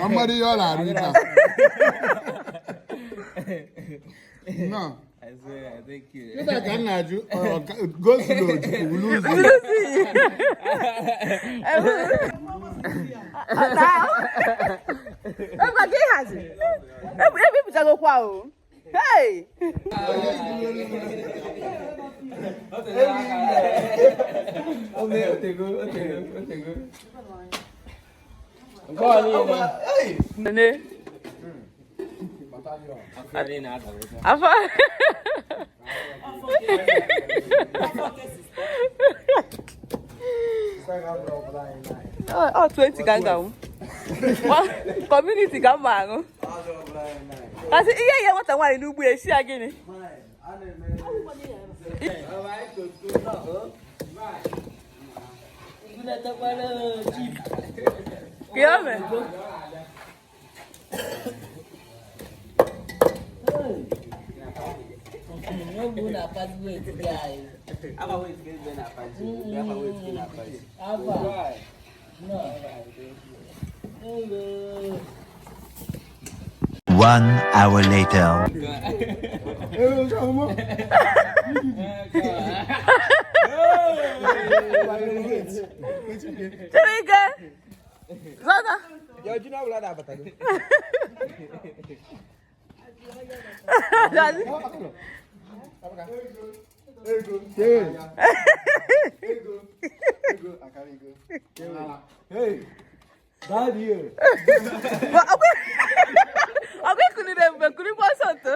Amadi ihe ọ na-arụ taa. No. Kịta ka m na-ajụ go slow chukwu lose. Ebe gị hazi. Ebe ebipụtagokwa o. Hey! Nne. Afọ. Ọ 20 ka m ga-anwụ. Community ka m ma aṅụ. Kasị ihe ihe nwata nwaanyị n'ugbo esi ya gịnị? Ka 1 hour later. Chewike! Zọta! Daddy. Ọkwa ekunire mgbe kurikwa ọsọ nto.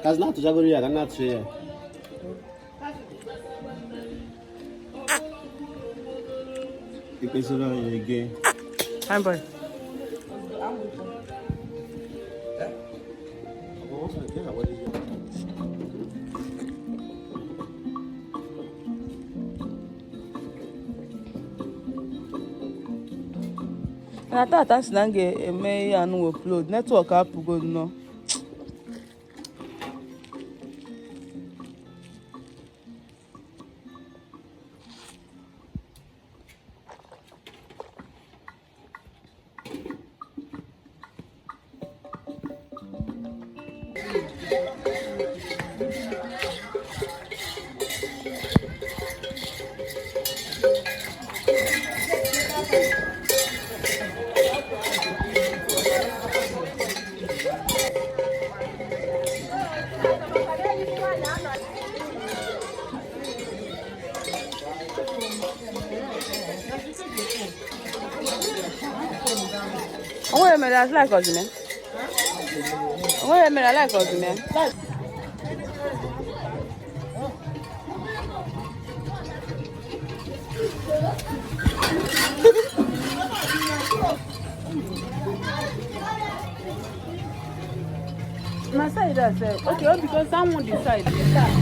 Kazi na-atụchagoro ya ka na-atụcha ya. Ikpesịrị anyị ege. Fine boy. Na tata sị na m ga-eme ihe anụ upload network apụgo nnọọ. Onwere mere like ọzụme. Onwere mere like ọzụme. My side that okay, oh, because someone decide. Okay.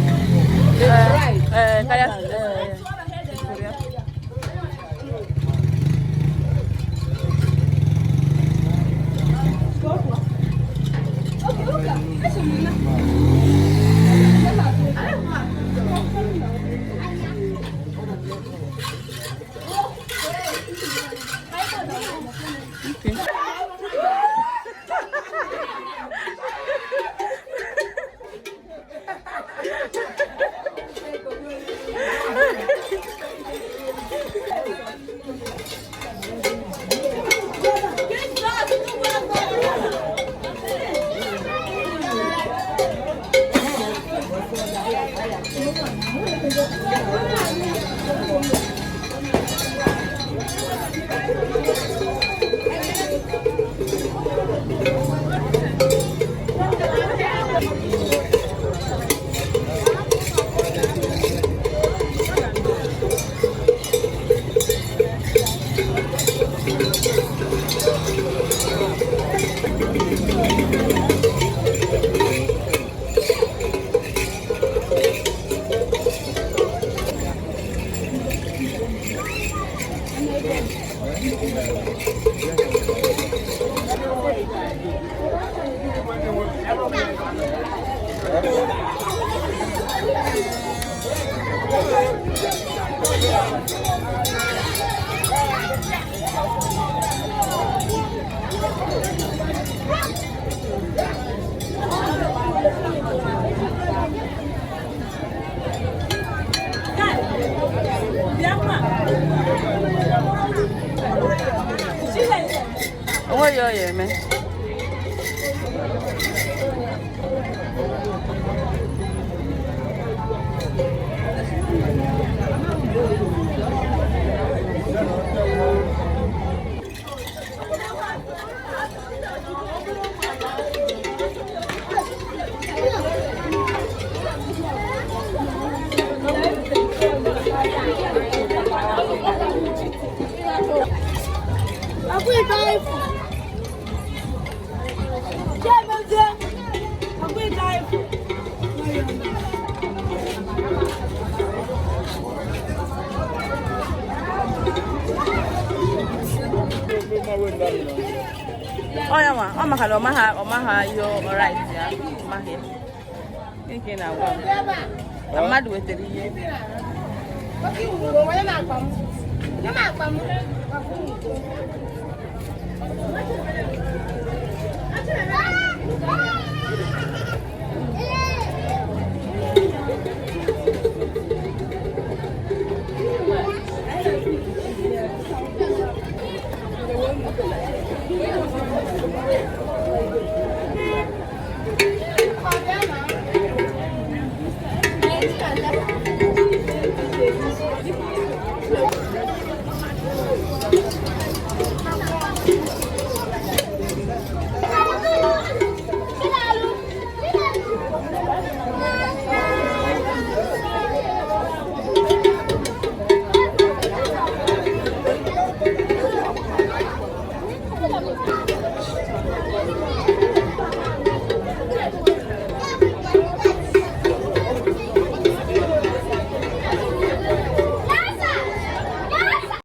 Onweghị ọ ya eme. Ọ ya nwa, ọ maka na ọ maha ihe ọrait ya, ọ maghị ya. Gịnị ka ị na-agwa m? Na mmadụ wetara ihe.